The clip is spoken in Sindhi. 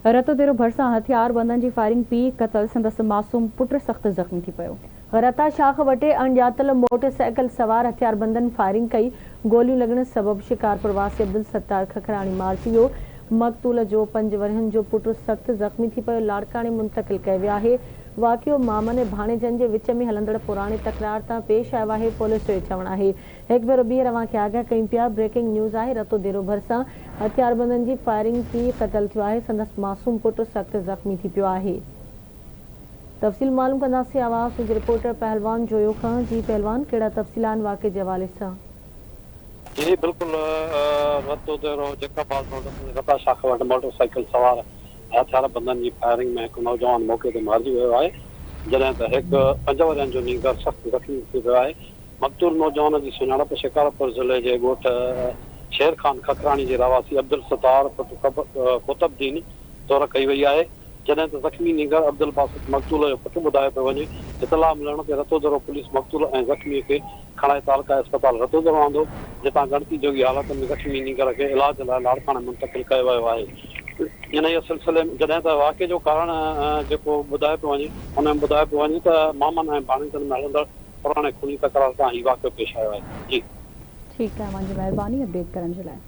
رتوديرو ڀرسان هٿياربندن جي فائرنگ پيء قتل، سندس معصوم پٽ سخت زخمي ٿي پيو. رتا شاخ وٽ اڻڄاتل موٽر سائيڪل سوار هٿياربندن فائرنگ ڪئي، گوليون لڳڻ سبب شڪارپور واسي عبدالستار ککراڻي مارجي ويو، مقتول جو پنج ورهين جو پٽ سخت زخمي ٿي پيو، لاڙڪاڻي منتقل ڪيو ويو آهي، واقعو مامن ۽ ڀاڻيجن جي وچ ۾ هلندڙ پراڻي تڪرار تان پيش آيو آهي، پوليس جو چوڻ آهي هڪ ڀيرو ٻيهر اوهان کي آگاهه ڪيون پيا، بريڪنگ نيوز آهي رتوديرو ڀرسان هٿياربندن جي فائرنگ ٿي قتل ٿيو آهي، سندس معصوم پٽ سخت زخمي ٿي پيو آهي. تفصيل معلوم ڪنداسين آواز نيوز رپورٽر پهلوان جويو کان، جي پهلوان ڪهڙا تفصيل آهن واقعي جي حوالي سان. جي بلڪل رتوديرو جيڪب آباد روڊ تي رتا شاخ وٽ موٽر سائيڪل سوار هٿياربندن جي فائرنگ ۾ هڪ نوجوان موقعي تي مارجي ويو آهي جڏهن ته هڪ پنج ورهين جو نينگر سخت زخمي ٿي پيو آهي مقتول نوجوان جي سڃاڻپ شڪارپور ضلعي جي ڳوٺ شير خان ککراڻي جي رهواسي عبدالستار پٽ قطب الدين طور ڪئي وئي آهي، جڏهن ته زخمي نينگر عبدالباسط مقتول جو پٽ ٻڌايو پيو وڃي. اطلاع ملڻ تي رتودرو پوليس مقتول ۽ زخمي کي کڻائي تعلقه اسپتال رتودرو آندو، جتان ڳڻتي جوڳي حالت ۾ زخمي نينگر کي علاج لاء لاڙڪاڻي منتقل ڪيو ويو آهي. انهيء سلسلي ۾ جڏهن ته واقعي جو ڪارڻ جيڪو ٻڌايو پيو وڃي، ان ۾ ٻڌايو پيو وڃي ته مامن ۽ ڀاڻيجن ۾ هلندڙ پراڻي خوني تڪرار تان هي واقعو پيش آيو آهي. جي. ٺيڪ آهي اوهان جي مهرباني اپڊيٽ ڪرڻ جي لاء.